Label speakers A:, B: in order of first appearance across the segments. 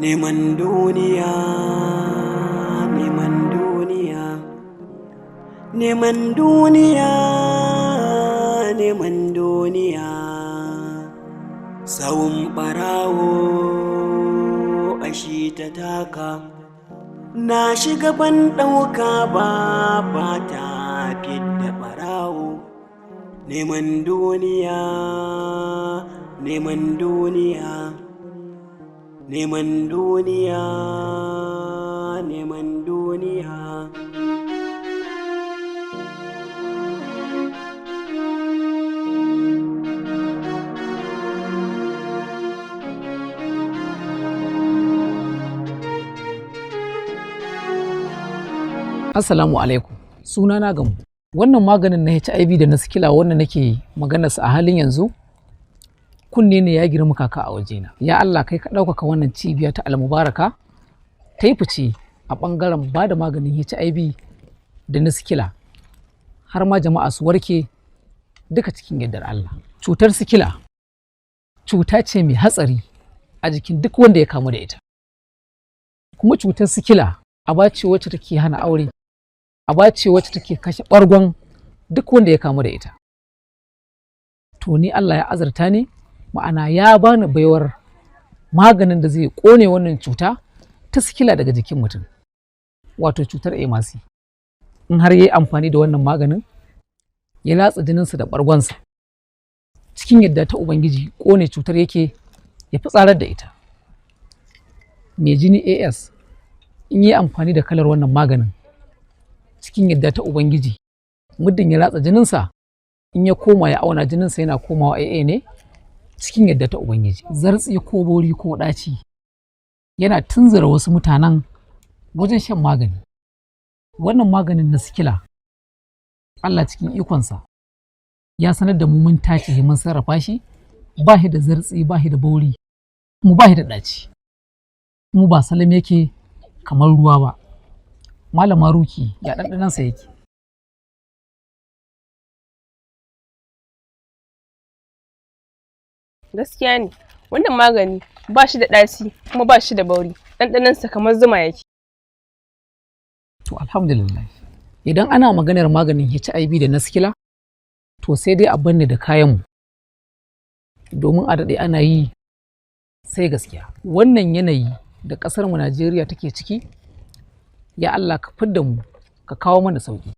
A: Neman duniya, neman duniya, neman duniya, neman duniya. Sawun ɓarawo ashi ta taka, na shiga ban ɗauka ba, ba ta fidda ɓarawo. Neman duniya, neman duniya, neman duniya, neman duniya.
B: Assalamu alaikum. Sunana Gambo. Wannan maganin na HIV da na sikila wanda nake maganarsa a halin yanzu, kunne ne ya girma kaka a wajena. Ya Allah, kai ka ɗaukaka wannan cibiya ta Almubaraka ta yi fice a ɓangaren ba da maganin HIV da na sikila, har ma jama'a su warke duka cikin yardar Allah. Cutar sikila cuta ce mai hatsari a jikin duk wanda ya kamu da ita. Kuma cutar sikila aba ce wacce take hana aure, aba ce wacce take kashe ɓargon duk wanda ya kamu da ita. To ni Allah ya azurta ni, ma'ana ya bani baiwar maganin da zai ƙone wannan cuta ta sikila daga jikin mutum, wato cutar emasi. In har ya yi amfani da wannan maganin, ya latsa jininsa da ɓargonsa, cikin yadda ta Ubangiji ƙone cutar yake ya fitsarar da ita. Mai jini AS in yi amfani da kalar wannan maganin, cikin yadda ta Ubangiji muddin ya latsa jininsa, in ya koma ya auna jininsa yana komawa AA ne cikin yadda ta Ubangiji. Zartsi ko bori ko ɗaci yana tunzura wasu mutanen wajen shan magani. Wannan maganin na sikila, Allah cikin ikonsa ya sanar da mu mun tace mun sarrafa shi, ba shi da zartsi, ba shi da bauri, kuma ba shi da ɗaci, kuma ba salam yake kamar ruwa ba. Malama Ruki, ya ɗanɗanonsa yake?
C: Gaskiya ne, wannan magani ba shi da ɗaci kuma ba shi da bauri, ɗanɗanonsa kamar zuma yake.
B: To alhamdulillah. Idan ana maganar maganin HIV da na sikila, to sai dai a banni da kayanmu. Domin a daɗe ana yi sai gaskiya. Wannan yanayi da ƙasarmu Najeriya take ciki, ya Allah ka fidda mu, ka kawo mana sauƙi,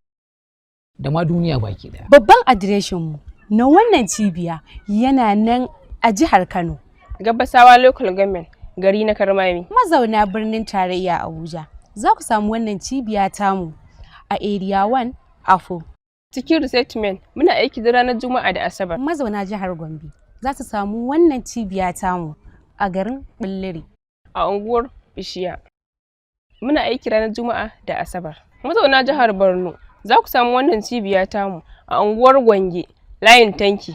B: da ma duniya baki ɗaya.
D: Babban adireshinmu na wannan cibiya yana nan a jihar Kano.
C: Gabasawa Local Government, gari na Karmami.
D: Mazauna birnin tarayya Abuja, za ku samu wannan cibiya tamu a Area 1 Afo.
C: Cikin resettlement, muna aiki da ranar Juma'a da Asabar.
D: Mazauna jihar Gombe za su samu wannan cibiya tamu a garin Billiri.
C: A unguwar Bishiya. Muna aiki ranar Juma'a da Asabar. Mazauna jihar Borno za ku samu wannan cibiya tamu a unguwar Gwange, layin Tanki.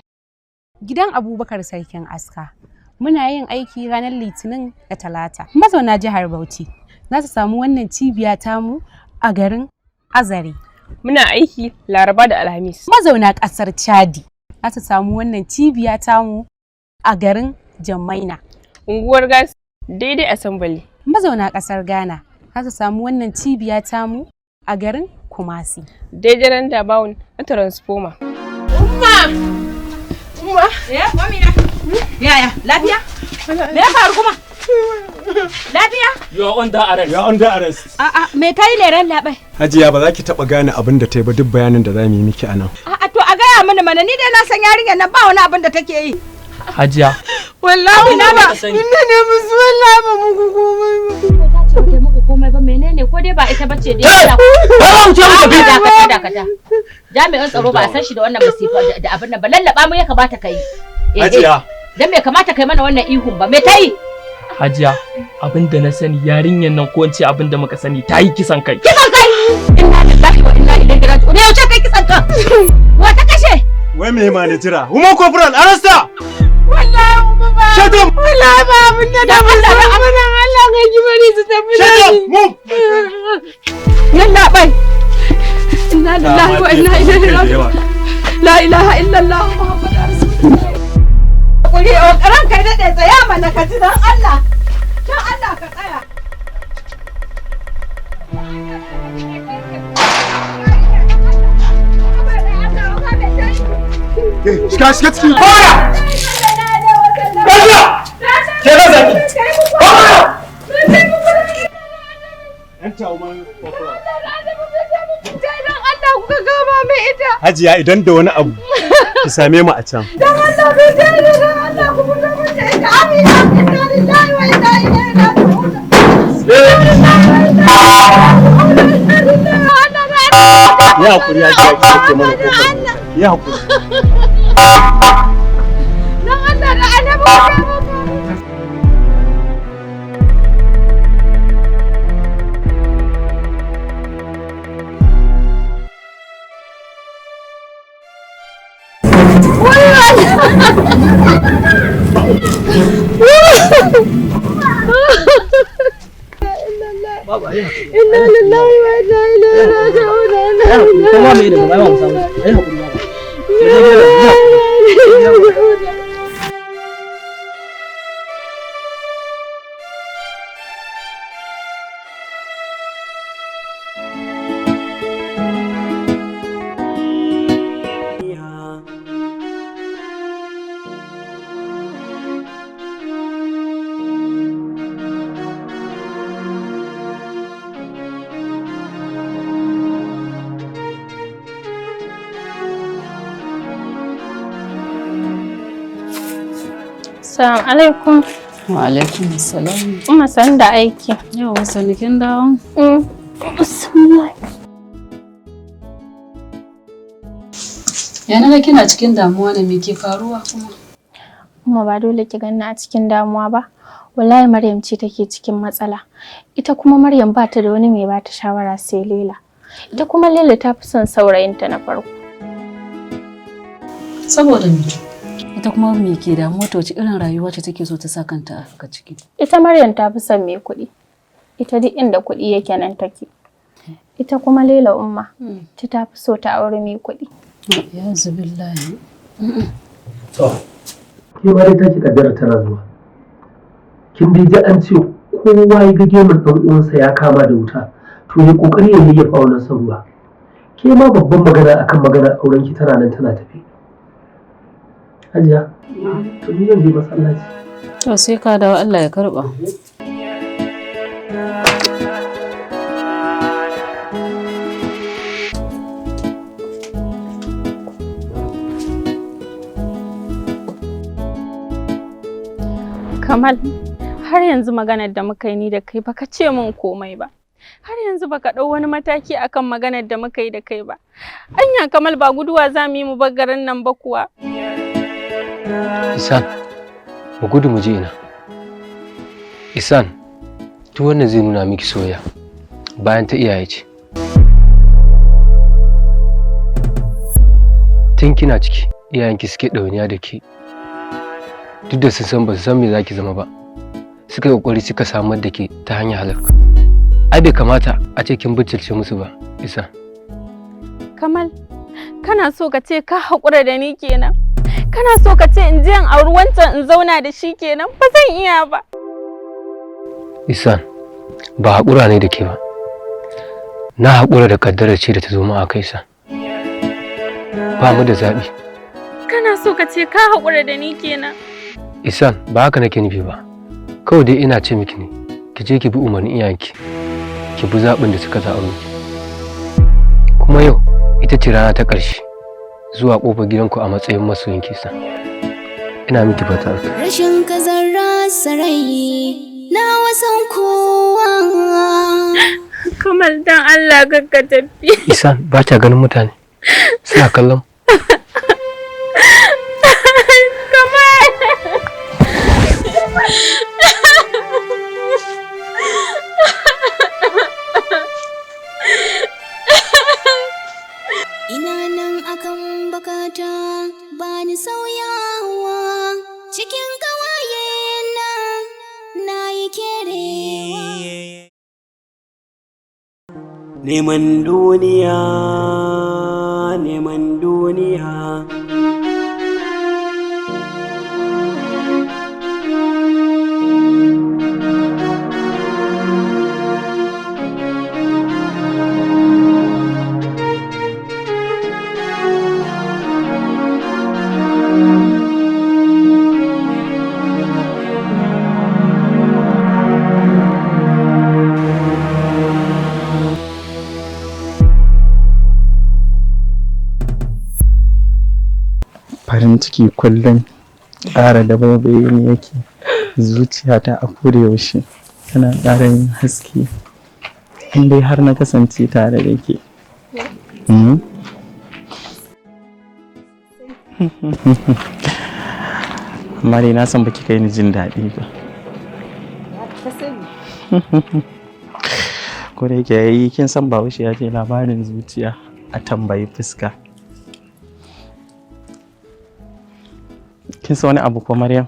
D: Gidan Abubakar Sarkin Aska. Muna yin aiki ranar Litinin da Talata. Mazauna jihar Bauchi za su samu wannan cibiya tamu a garin Azare.
C: Muna aiki Laraba da Alhamis.
D: Mazauna ƙasar Chadi za su samu wannan cibiya tamu a garin Jamaina.
C: Unguwar Gas, daidai Assembly.
D: Mazauna ƙasar Ghana za su samu wannan cibiya tamu a garin Kumasi.
C: Daidai roundabout na Transformer.
E: Umma! Umma!
F: Ya, Amina. Yaya, lafiya? Me ya faru kuma? Lafiya?
G: You are under arrest.
H: You are under arrest.
F: A'a, me kai ne ran labai?
H: Hajiya, ba za ki taba gane abin da ta yi ba duk bayanin da za mu yi miki anan.
F: A'a, to a gaya mana mana, ni dai na san yarinyar nan ba wani abin da take yi.
G: Hajiya.
E: Wallahi na ba. Inna ne musu, wallahi ba muku komai ba.
I: Ta ce ba ta muku komai ba, menene? Ko dai ba ita bace dai?
G: Ba mu ce mu tafi.
I: Dakata, dakata. Jami'in tsaro ba a san shi da wannan masifa da abin nan ba, lallaba mu ya kamata kai.
H: Hajiya.
I: Dan bai kamata kai mana wannan ihun ba. Me ta yi?
G: Hajiya, abin da na sani yarinyar nan, ko in ce abin da muka sani, ta yi kisan kai.
F: Kisan kai! Inna lillahi wa inna ilaihi raji'un. Yaushe kai kisan kan? Wa ta kashe?
H: Wai me ma ne jira? Woman corporal, arrest her!
E: Wallahi umma ba.
H: Shut up!
E: Wallahi ba abin da na musu. Allah, Allah kai ki bari su tafi da
H: Shut up!
E: ni.
H: Move!
F: Nan labai. Inna lillahi wa inna ilaihi raji'un. La ilaha illallah Muhammadu Rasulullah. Kuri, ranka daɗe, tsaya mana ka ji, dan Allah. Dan Allah ka ka tsaya.
H: Shiga shiga ciki. Fara! Gajiya! Ke na zaki. Fara! Hajiya idan da wani abu ki same mu a can.
F: Dan Allah bai tare dan Allah ku fito mun da ita. Amina inna lillahi wa inna ilaihi raji'un.
H: Ya hakuri Hajiya ki sake mana kofar. Ya hakuri.
F: Dan Allah da annabi ku taimaka. Inna lillahi wa inna ilaihi raji'un.
G: Kuma me da ba mu samu. Ai hakuri baba.
J: Assalamu alaikum.
K: Wa alaikum salam.
J: Umma san da aiki.
K: Yau sani kin dawo?
J: Bismillah.
K: Ya naga kina cikin damuwa ne, me ke faruwa kuma?
J: Umma ba dole ki ganni a cikin damuwa ba. Wallahi Maryam ce take cikin matsala. Ita kuma Maryam ba ta da wani mai ba ta shawara sai Laila. Ita kuma Laila ta fi son saurayinta na farko.
K: Saboda me? Ita kuma me ke damuwa ta, wace irin rayuwa ce take so ta sa kanta a ciki?
J: Ita Maryam ta fi son mai kuɗi. Ita duk inda kuɗi yake nan take. Ita kuma Laila Umma ta fi so ta aure mai kuɗi.
K: Ya zubillahi.
L: To, ke ma dai taki kaddara tana zuwa. Kin dai ji an ce kowa ya ga gemun ɗan uwansa ya kama da wuta, to ya kokari ya yayyafa wannan ruwa. Ke ma babban magana akan magana auren ki tana nan tana tafi. Hajiya, to ni zan je masallaci.
K: To sai ka dawo, Allah ya karba.
J: Kamal, har yanzu maganar da muka yi ni da kai baka ce min komai ba. Har yanzu baka ɗau wani mataki akan maganar da muka yi da kai ba. Anya Kamal, ba guduwa za mu yi mu bar garin nan ba kuwa?
M: Isan, mu gudu mu je ina? Isan, duk wannan zai nuna miki soyayya bayan ta iyaye ce. Tun kina ciki, iyayenki suke ɗawainiya da ke. Duk da sun san ba su san me za ki zama ba, suka yi ƙoƙari suka samar da ke ta hanyar halak. Ai bai kamata a ce kin butulce musu ba, Isan.
J: Kamal, kana so ka ce ka haƙura da ni kenan? Kana so ka ce in je in auri wancan in zauna da shi kenan? Ba zan iya ba.
M: Isan, ba haƙura ne da ke ba. Na haƙura da ƙaddarar ce da ta zo mu a kai sa. Ba mu da zaɓi.
J: Kana so ka ce ka haƙura da ni kenan?
M: Isan, ba haka nake nufi ba. Kawai dai ina ce miki ne, ki je ki bi umarnin iyayenki, ki bi zaɓin da suka zaɓa miki. Kuma yau ita ce rana ta ƙarshe zuwa ƙofar gidanku a matsayin masoyinki Isan. Ina miki fata alkhairi.
N: Rashin kazan sarai na wasan kowa.
J: Kamal, dan Allah kar ka tafi.
M: Isan, ba ta ganin mutane suna kallon.
J: Kamal.
N: Ina nan akan bakata ba ni sauyawa, cikin kawaye na na yi kerewa.
A: Neman duniya, neman duniya.
O: Farin ciki kullum ƙara da baibaye ni yake, zuciyata a koda yaushe tana ƙara yin haske in dai har na kasance tare da ke. Amma dai na san baki kai ni jin daɗi ba. Ko da yake yayi, kin san Bahaushe ya ce labarin zuciya a tambayi fuska. Kin san wani abu ko, Maryam?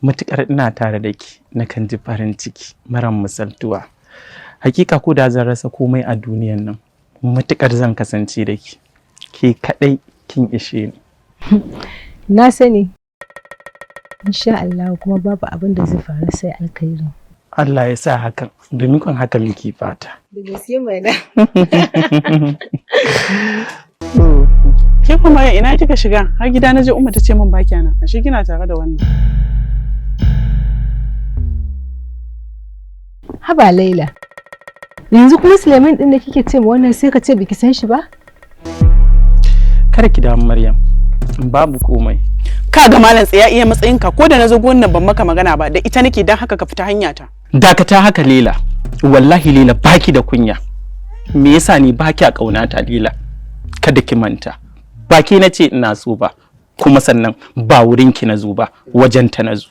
O: Matukar ina tare da ki, nakan ji farin ciki maran misaltuwa. Hakika ko da zan rasa komai a duniyan nan, matukar zan kasance da ki, ke kadai kin ishe ni.
D: Na sani. Insha Allah kuma babu abin da zai faru sai alkhairi.
O: Allah ya sa hakan, domin kan haka muke fata.
D: Da gaske mai na.
P: Ke kuma ina kika shiga? Har gida na je Umma ta ce min ba kenan. Ashe kina tare da wannan.
D: Haba Laila. Yanzu kuma Suleiman din da kike ce ma wannan sai ka ce biki san shi ba?
O: Kada ki damu, Maryam, babu komai.
P: Ka ga malam, tsaya iya matsayinka. Ko da na zo gonan ban maka magana ba, da ita nake, dan haka ka fita hanya ta.
O: Dakata haka, Lela. Wallahi Lela, baki da kunya. Me yasa ni baki a kaunata, Lela? Kada ki manta, baki na ce ina so ba, kuma sannan ba wurin ki na zo ba, wajen ta na zo.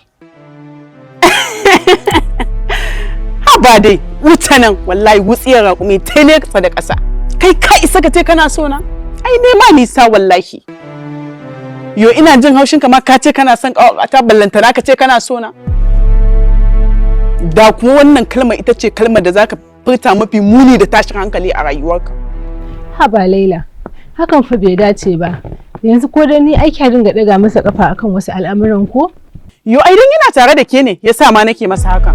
P: Haba dai, wuta nan wallahi wutsiyar raƙumi ta ne da ƙasa. Kai ka isa ka ce kana so na? Ai nema nisa wallahi. Yo, ina jin haushin ka ma ka ce kana son ta, ballantana ka ce kana so na. Da kuma wannan kalmar ita ce kalmar da zaka furta mafi muni da tashin hankali a rayuwarka.
D: Haba Laila. Hakan fa bai dace ba. Yanzu ko da ni aiki dinga daga masa kafa akan wasu al'amuran ko?
P: Yo, ai dan yana tare da ke ne yasa ma nake masa haka.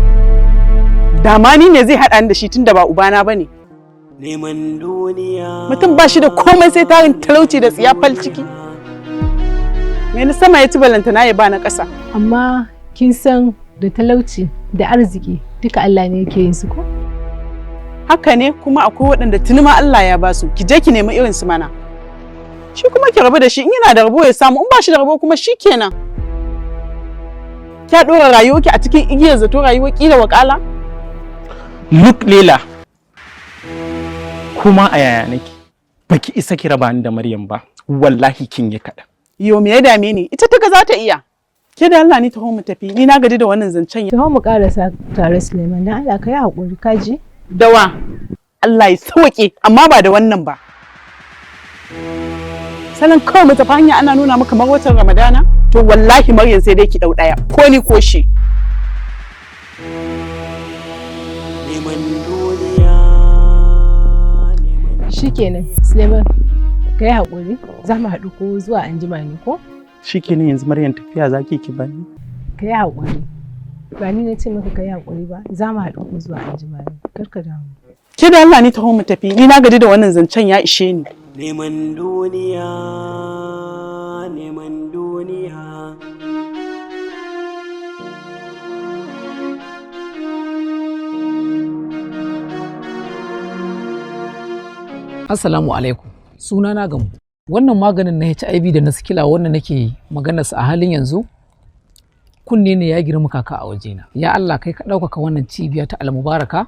P: Da ma ni ne zai haɗa ni da shi tunda ba ubana bane.
A: Neman duniya.
P: Mutum ba shi da komai sai tarin talauci da tsiyafal ciki. Me na sama ya ci, balantana ya ba na ƙasa.
D: Amma kin san da talauci da arziki duka Allah ne yake yin su ko?
P: Haka ne, kuma akwai waɗanda tuni ma Allah ya ba su. Ki je ki nemi irin su mana. Shi kuma ki rabu da shi, in yana da rabo ya samu, in ba shi da rabo kuma shi kenan. Kya ɗora rayuwarki a cikin igiyar zato, rayuwar ƙila wakala?
O: Look Lela, kuma a yaya nake, baki isa ki raba ni da Maryam ba, wallahi kin yi kaɗan.
P: Yo, me ya dame ni? Ita ta ga za ta iya. Ke da Allah ni taho mu tafi. Ni na gaji da wannan zancen.
D: Taho mu karasa tare, Suleiman, dan Allah ka yi haƙuri ka ji.
P: Dawa. Allah ya sauke, amma ba da wannan ba. Salon kawai mu tafi hanya ana nuna maka kamar watan Ramadana. To wallahi Maryam sai dai ki ɗau ɗaya, ko ni ko shi.
A: Neman duniya.
D: Shikenan Suleiman, ka yi haƙuri, za mu haɗu ko zuwa anjima ne ko?
O: Shikenan, yanzu Maryam tafiya zaki ki bani?
D: Ka yi haƙuri. Ba ni na ce maka ka yi haƙuri ba, za mu haɗu ko zuwa anjima ne. Kar ka damu.
P: Ke da Allah ni taho mu tafi. Ni na gaji da wannan zancen, ya ishe ni.
A: Neman duniya, neman duniya.
B: Assalamu alaikum. Sunana Gamu. Wannan maganin na HIV da na sikila wanda nake maganarsa a halin yanzu, kunne ne ya girma kaka a wajena. Ya Allah, kai ka ɗaukaka wannan cibiya ta Almubaraka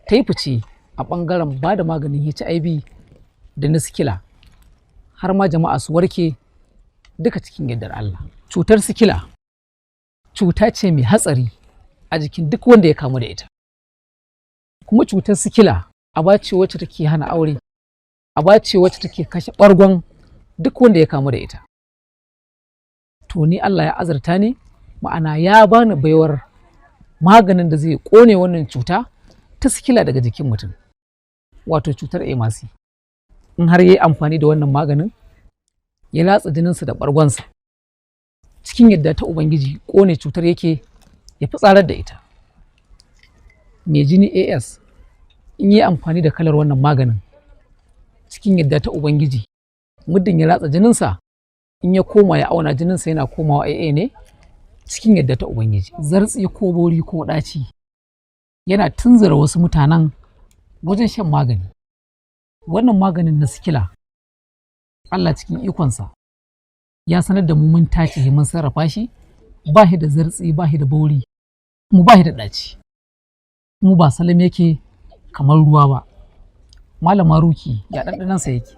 B: ta yi fice a ɓangaren ba da maganin HIV da na sikila, har ma jama'a su warke duka cikin yardar Allah. Cutar sikila cuta ce mai hatsari a jikin duk wanda ya kamu da ita. Kuma cutar sikila aba ce wacce take hana aure, aba ce wacce take kashe ɓargon duk wanda ya kamu da ita. To ni Allah ya azurta ni, ma'ana ya bani baiwar maganin da zai ƙone wannan cuta ta sikila daga jikin mutum, wato cutar emasi. In har ya yi amfani da wannan maganin, ya latsa jininsa da ɓargonsa, cikin yadda ta Ubangiji ƙone cutar yake ya fitsarar da ita. Mai jini AS, in yi amfani da kalar wannan maganin, cikin yadda ta Ubangiji muddin ya latsa jininsa, in ya koma ya auna jininsa yana komawa AA ne cikin yadda ta Ubangiji. Zartsi ko bori ko ɗaci yana tunzura wasu mutanen wajen shan magani. Wannan maganin na sikila, Allah cikin ikonsa Ya sanar da mu mun tace mun sarrafa shi, ba shi da zartsi, ba shi da bauri, mu ba shi da ɗaci. Mu ba salam yake kamar ruwa ba. Malama Ruki, ya ɗanɗanansa yake?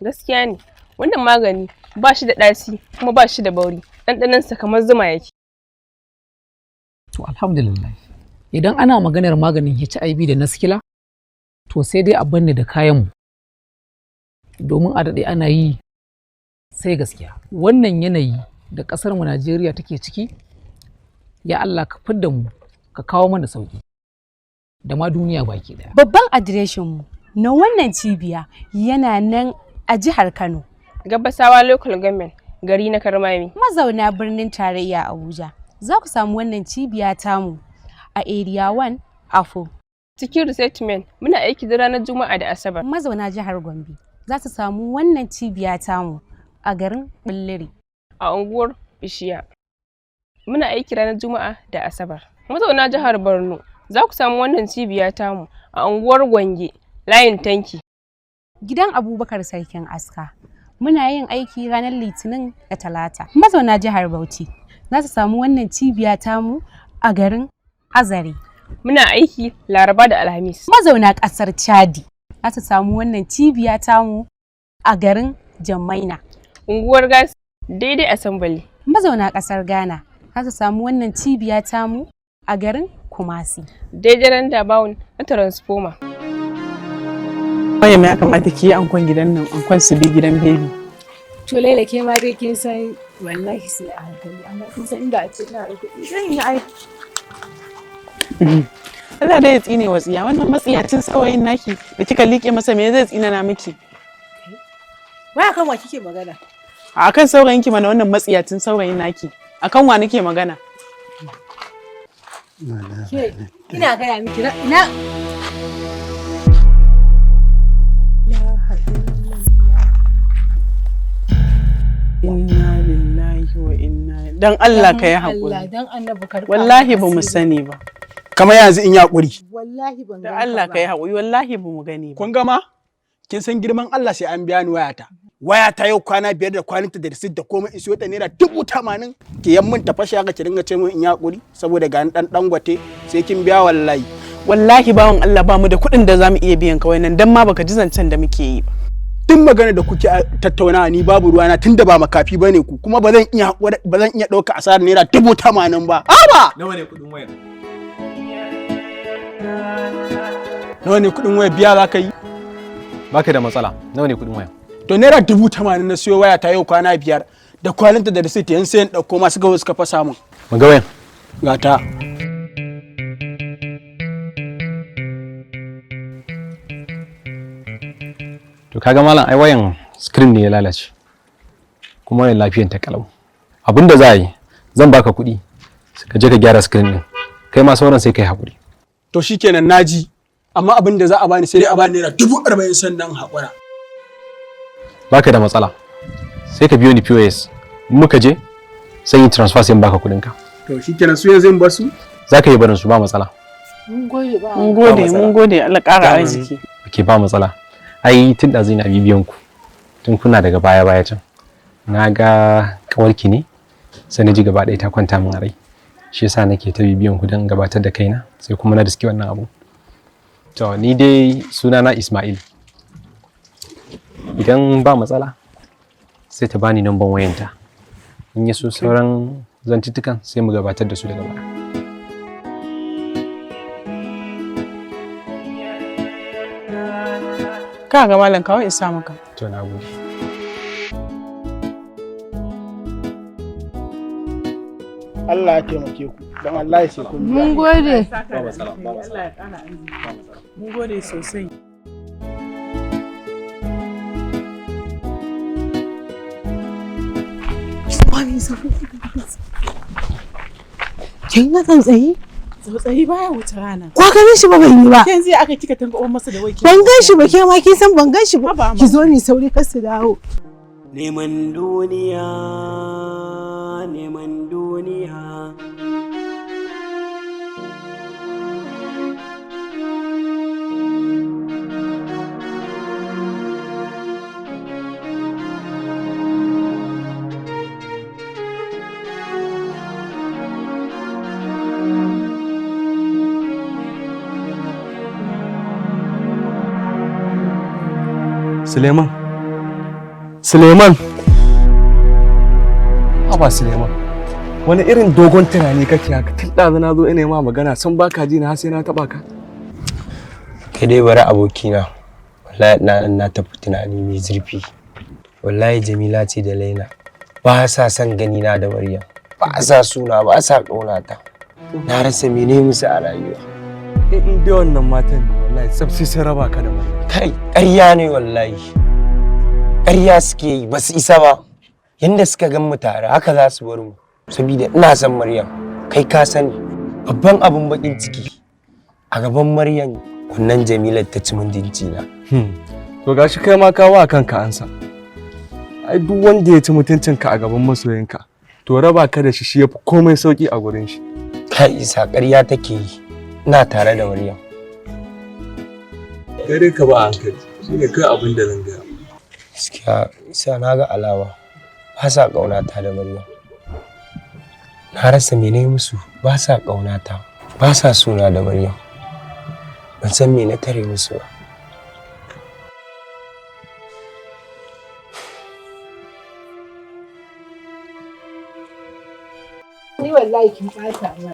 C: Gaskiya ne, wannan magani ba shi da ɗaci kuma ba shi da bauri, ɗanɗanonsa kamar zuma yake.
B: To alhamdulillah. Idan ana maganar maganin HIV da na sikila, to sai dai a banni da kayanmu. Domin a daɗe ana yi sai gaskiya. Wannan yanayi da ƙasarmu Najeriya take ciki, ya Allah ka fidda mu, ka kawo mana sauƙi. Da ma duniya baki ɗaya.
D: Babban adireshinmu na wannan cibiya yana nan a jihar Kano.
C: Gabasawa Local Government, gari na Karmami.
D: Mazauna birnin tarayya Abuja, za ku samu wannan cibiya tamu a Area 1 Afo.
C: Cikin resettlement muna aiki da ranar Juma'a da Asabar.
D: Mazauna jihar Gombe za su samu wannan cibiya tamu a garin Billiri.
C: A unguwar Bishiya. Muna aiki ranar Juma'a da Asabar. Mazauna jihar Borno za ku samu wannan cibiya tamu a unguwar Gwange, layin Tanki.
D: Gidan Abubakar Sarkin Aska. Muna yin aiki ranar Litinin da Talata. Mazauna jihar Bauchi za su samu wannan cibiya tamu a garin Azare.
C: Muna aiki Laraba da Alhamis.
D: Mazauna ƙasar Chadi za su samu wannan cibiya tamu a garin Jamaina.
C: Unguwar Gas daidai Assembly.
D: Mazauna ƙasar Ghana za su samu wannan cibiya tamu a garin Kumasi.
C: Daidai roundabout na Transformer.
P: Maryam, ya kamata ki yi ankon gidan nan, ankon su bi gidan baby.
F: To Laila, ke ma dai kin san wallahi sai a hankali, amma kin san inda a ce ina da kuɗi zan yi ai.
P: Allah dai ya tsine wa tsiya wannan matsiyacin saurayin naki da kika liƙe masa, me zai tsina na miki?
F: Wai akan wa kike magana?
P: A akan saurayin ki mana, wannan matsiyacin saurayin naki. Akan wa nake magana?
F: Ke ina gaya miki na
P: Inna lillahi wa inna. Dan Allah ka yi haƙuri.
F: Dan annabi karka.
P: Wallahi ba mu sani ba.
Q: Kamar yanzu in yi haƙuri.
F: Wallahi ban
P: Dan Allah ka yi haƙuri, wallahi ba mu gani ba.
Q: Kun gama? Kin san girman Allah sai an biya ni wayata. Wayata yau kwana 5 da kwaninta da receipt da komai, in siyo ta ₦80,000. Ki yan min ta fashe haka ki dinga ce min in yi haƙuri saboda ga ni dan Dangote, sai kin biya wallahi.
P: Wallahi bawan Allah, ba mu da kuɗin da za mu iya biyan ka wannan, dan ma baka ji zancen da muke yi ba.
Q: Duk magana da kuke tattaunawa ni babu ruwana, tunda ba makafi bane ku, kuma ba zan iya ba zan iya ɗauka asarar ₦80,000 ba. Aba!
H: Nawa ne kuɗin wayar?
Q: Nawa ne kuɗin wayar? Biya za ka yi?
M: Baka da matsala. Nawa ne kuɗin wayar?
Q: To ₦80,000 na siyo waya ta yau kwana 5 da kwalinta da receipt, yanzu sai in ɗauko masu gawo suka fasa min.
M: Mu ga wayan.
Q: Ga ta.
M: To kaga malam, ai wayan screen ne ya lalace. Kuma wayan lafiyan ta kalau. Abinda za a yi, zan baka kuɗi ka je ka gyara screen din. Kai ma sauran sai kai hakuri.
Q: To shikenan, naji. Amma abin da za a bani, sai dai a bani ₦40,000 sannan haƙura.
M: Baka da matsala. Sai ka biyo ni POS. In muka je sai yi transfer, sai in baka kuɗin ka.
Q: To shikenan, su yanzu in basu?
M: Za ka yi barin su, ba matsala.
F: Mun gode ba.
P: Mun gode, mun gode, Allah ƙara arziki.
M: Ke ba matsala. Ai tun ɗazu ina bibiyan ku. Tun kuna daga baya baya can. Na ga kawarki ne, sai na ji gaba ɗaya ta kwanta min a rai. Shi yasa nake ta bibiyan ku don gabatar da kaina, sai kuma na riski wannan abu. To ni dai sunana Ismail. Idan ba matsala sai ta bani namban wayanta. In ya so sauran zantuttukan sai mu gabatar da su daga baya.
P: Ka ga malam, kawo isa maka.
M: To na gode.
Q: Allah ya taimake ku. Don Allah sai kun biya.
F: Mun gode.
M: Ba matsala, ba matsala.
P: Mun gode sosai.
E: Kin ga tsautsayi?
P: Tsautsayi baya wuce rana.
E: Ko ganin shi ba ban yi ba.
P: Yanzu aka kika tankaɓar masa da wai.
E: Ban gan shi ba, ke ma kin san ban gan shi ba. Ki zo ni sauri kar su dawo.
A: Neman duniya, neman duniya.
R: Suleiman. Suleiman. Haba Suleiman. Wani irin dogon tunani kake haka? Tun ɗazu na zo ina ma magana san baka ji na har sai na taɓa ka.
M: Kai dai bari abokina. Wallahi na tafi tunani mai zurfi. Wallahi Jamila ce da Laila. Ba sa son gani na da Maryam. Ba sa suna, ba sa ƙaunata. Na rasa mene musu a rayuwa.
R: In dai wannan matan ne wallahi tsaf sai sun raba ka da Maryam.
M: Kai, ƙarya ne wallahi. Ƙarya suke yi, ba su isa ba. Yanda suka gan mu tare haka za su bar mu. Saboda ina son Maryam, kai ka sani. Babban abin bakin ciki a gaban Maryam wannan Jamilar ta ci mutunci na.
R: To gashi kai ma ka wa kanka ansa. Ai duk wanda ya ci mutuncinka a gaban masoyinka, to raba ka da shi shi yafi komai sauki a gurin shi.
M: Kai Isa, ƙarya take yi. Ina tare da Maryam.
R: Kai dai ka ba a hankali, shine kai abin da zan gaya.
M: Gaskiya Isa, na ga alama. Ba sa ƙaunata da Maryam. Na rasa mene musu, ba sa ƙaunata, ba sa sona da Maryam. Ban san me na tare musu ba.
S: Ni wallahi kin bata min.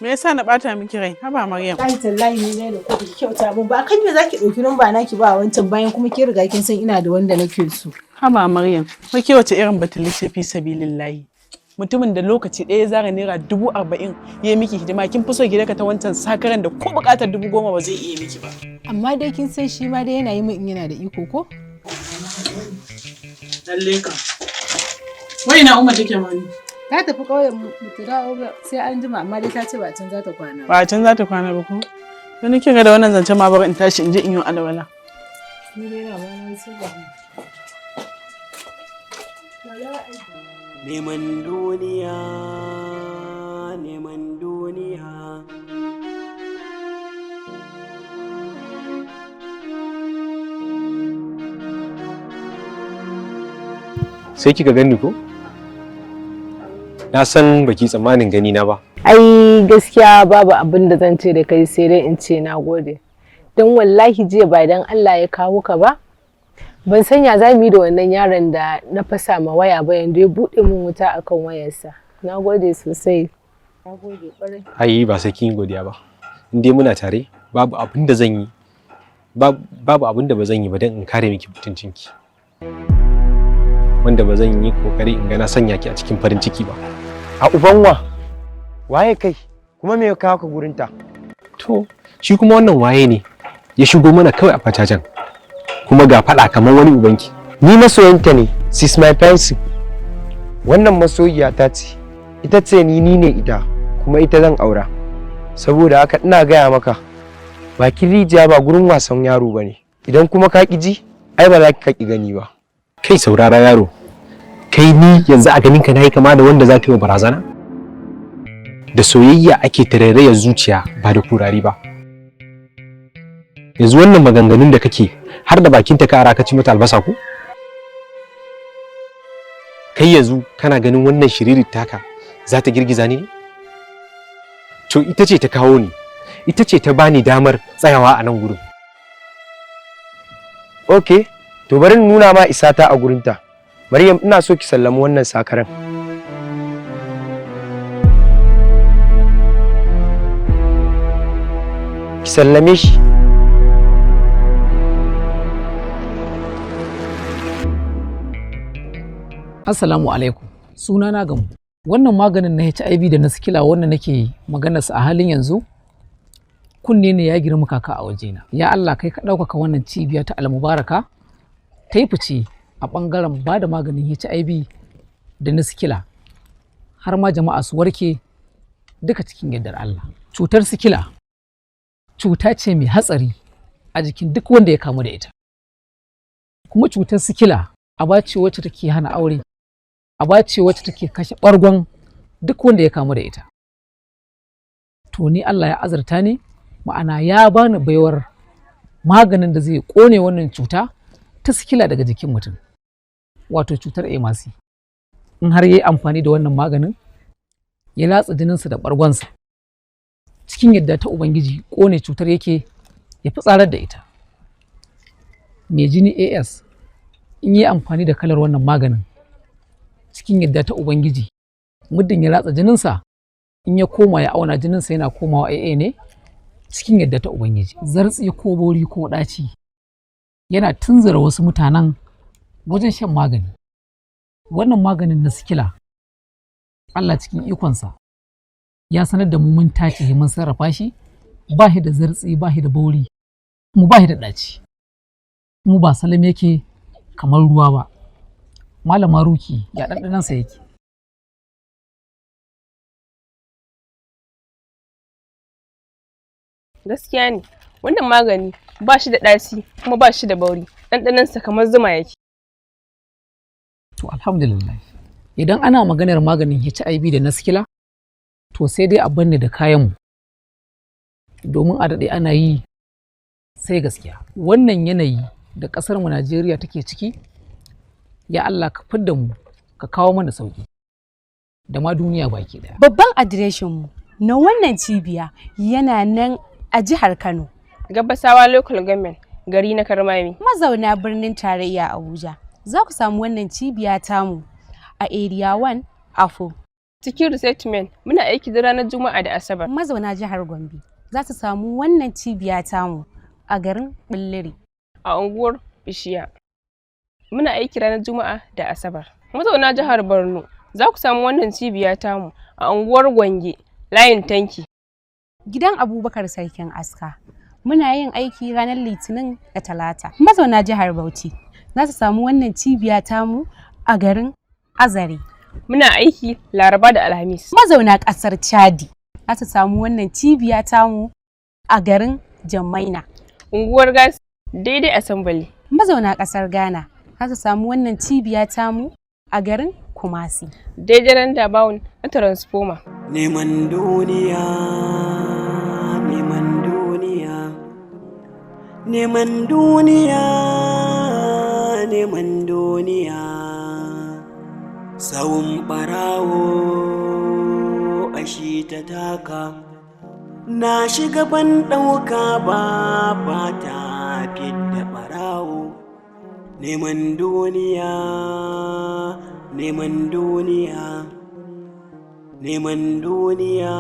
P: Me yasa na bata miki rai? Haba Maryam.
S: Wallahi tallahi ni ne da ko ki kyauta mun ba. Kan me zaki dauki numba na ki ba wancan bayan kuma ki riga kin san ina da wanda nake so.
P: Haba Maryam, wai ke wace irin batuli ce fi sabilillahi? Mutumin da lokaci ɗaya ya zara ₦40,000 ya yi miki hidima, kin fi so ki daka ta wancan sakaran da ko buƙatar 10,000 ba zai iya miki ba.
S: Amma dai kin san shi ma dai yana yi min in yana da iko ko?
P: Lalle ka. Wai ina Umar take mani?
S: Ta tafi ƙauyen mu ta dawo ba sai an jima, amma dai ta ce ba can za ta kwana ba.
P: Ba a can za ta kwana ba ko? To ni kin ga da wannan zancen ma bari in tashi in je in yi alwala.
S: Ni dai na ba na sai ba.
A: Neman duniya, neman duniya.
M: Sai kika gani ko? Na san baki tsammanin gani na ba.
S: Ai gaskiya babu abin da zan ce da kai sai dai in ce na gode. Don wallahi jiya ba dan Allah ya kawo ka ba. Ban san ya za mu yi da wannan yaron da na fasa ma waya ba yanzu ya buɗe min wuta akan wayarsa. Na gode sosai. Na gode ƙwarai.
M: Ai ba sai kin yi godiya ba. In dai muna tare babu abin da zan yi. Babu abin da ba zan yi ba don in kare miki mutuncinki. Wanda ba zan yi kokari in ga na sanya ki a cikin farin ciki ba. A ubanwa waye kai kuma me ya kawo ka gurinta? To shi kuma wannan waye ne ya shigo mana kawai a facajen kuma ga faɗa kamar wani ubanki. Ni masoyinta ne, sis my pencil. Wannan masoyiya ta ce, ita ce ni ne ita kuma ita zan aura. Saboda haka ina gaya maka bakin rijiya ba gurin wasan yaro bane. Idan kuma ka ƙi ji, ai ba za ka ƙi gani ba. Kai saurara yaro, kai ni yanzu a ganin ka nayi kama da wanda za ka yi wa barazana? Da soyayya ake tarairayar zuciya ba da kurari ba. Yanzu wannan maganganun da kake har da bakinta ka ara ka ci mata albasa ko? Kai yanzu kana ganin wannan shiririt taka za ta girgiza ni ne? To ita ce ta kawo ni, ita ce ta bani damar tsayawa a nan gurin. Ok, to bari in nuna ma isata a gurinta. Maryam ina so ki sallami wannan sakaran. Ki sallame shi.
B: Assalamu alaikum. Suna na Gamu. Wannan maganin na HIV da na sikila wanda nake maganarsa a halin yanzu kunne ne ya girma kaka a wajena. Ya Allah kai ka ɗaukaka wannan cibiya ta Almubaraka ta yi fice a ɓangaren ba da maganin HIV da na sikila har ma jama'a su warke duka cikin yardar Allah. Cutar sikila cuta ce mai hatsari a jikin duk wanda ya kamu da ita. Kuma cutar sikila aba ce wacce take hana aure, aba ce wacce take kashe ɓargon duk wanda ya kamu da ita. To ni Allah ya azurta ni, ma'ana ya bani baiwar maganin da zai ƙone wannan cuta ta sikila daga jikin mutum, wato cutar emasi. In har ya yi amfani da wannan maganin, ya latsa jininsa da ɓargonsa, cikin yadda ta Ubangiji ƙone cutar yake ya fitsarar da ita. Mai jini AS in yi amfani da kalar wannan maganin cikin yadda ta Ubangiji, muddin ya ratsa jininsa, in ya koma ya auna jininsa yana komawa AA ne cikin yadda ta Ubangiji. Zartsi ko bauri ko ɗaci yana tunzura wasu mutanen wajen shan magani. Wannan maganin na sikila, Allah cikin ikonsa ya sanar da mu mun tace mun sarrafa shi, ba shi da zartsi, ba shi da bauri, mu ba shi da ɗaci, mu ba salam yake kamar ruwa ba. Malama Ruki, ya ɗanɗanansa yake?
C: Gaskiya ne, wannan magani ba shi da ɗaci kuma ba shi da bauri, ɗanɗanonsa kamar zuma yake.
B: To alhamdulillah. Idan ana maganar maganin HIV da na sikila, to sai dai a banni da kayanmu. Domin a daɗe ana yi sai gaskiya. Wannan yanayi da ƙasarmu Najeriya take ciki, ya Allah ka fidda mu ka kawo mana sauƙi da ma duniya baki ɗaya.
D: Babban adireshinmu na wannan cibiya yana nan a jihar Kano.
C: Gabasawa Local Government, gari na Karmami.
D: Mazauna birnin tarayya Abuja, za ku samu wannan cibiya tamu a Area 1 Afo.
C: Cikin resettlement, muna aiki da ranar Juma'a da Asabar.
D: Mazauna jihar Gombe za su samu wannan cibiya tamu a garin Billiri.
C: A unguwar Bishiya. Muna aiki ranar Juma'a da Asabar. Mazauna jihar Borno za ku samu wannan cibiya tamu a unguwar Gwange, layin Tanki.
D: Gidan Abubakar Sarkin Aska. Muna yin aiki ranar Litinin da Talata. Mazauna jihar Bauchi za su samu wannan cibiya tamu a garin Azare.
C: Muna aiki Laraba da Alhamis.
D: Mazauna ƙasar Chadi za su samu wannan cibiya tamu a garin Jamaina.
C: Unguwar Gas, daidai Assembly.
D: Mazauna ƙasar Ghana za su samu wannan cibiya tamu a garin Kumasi.
C: Daidai roundabout na Transformer.
A: Neman duniya, neman duniya, neman duniya, neman duniya. Sawun ɓarawo ashi ta taka, na shiga ban ɗauka ba ba ta fidda ɓarawo. Neman duniya, neman duniya, neman duniya.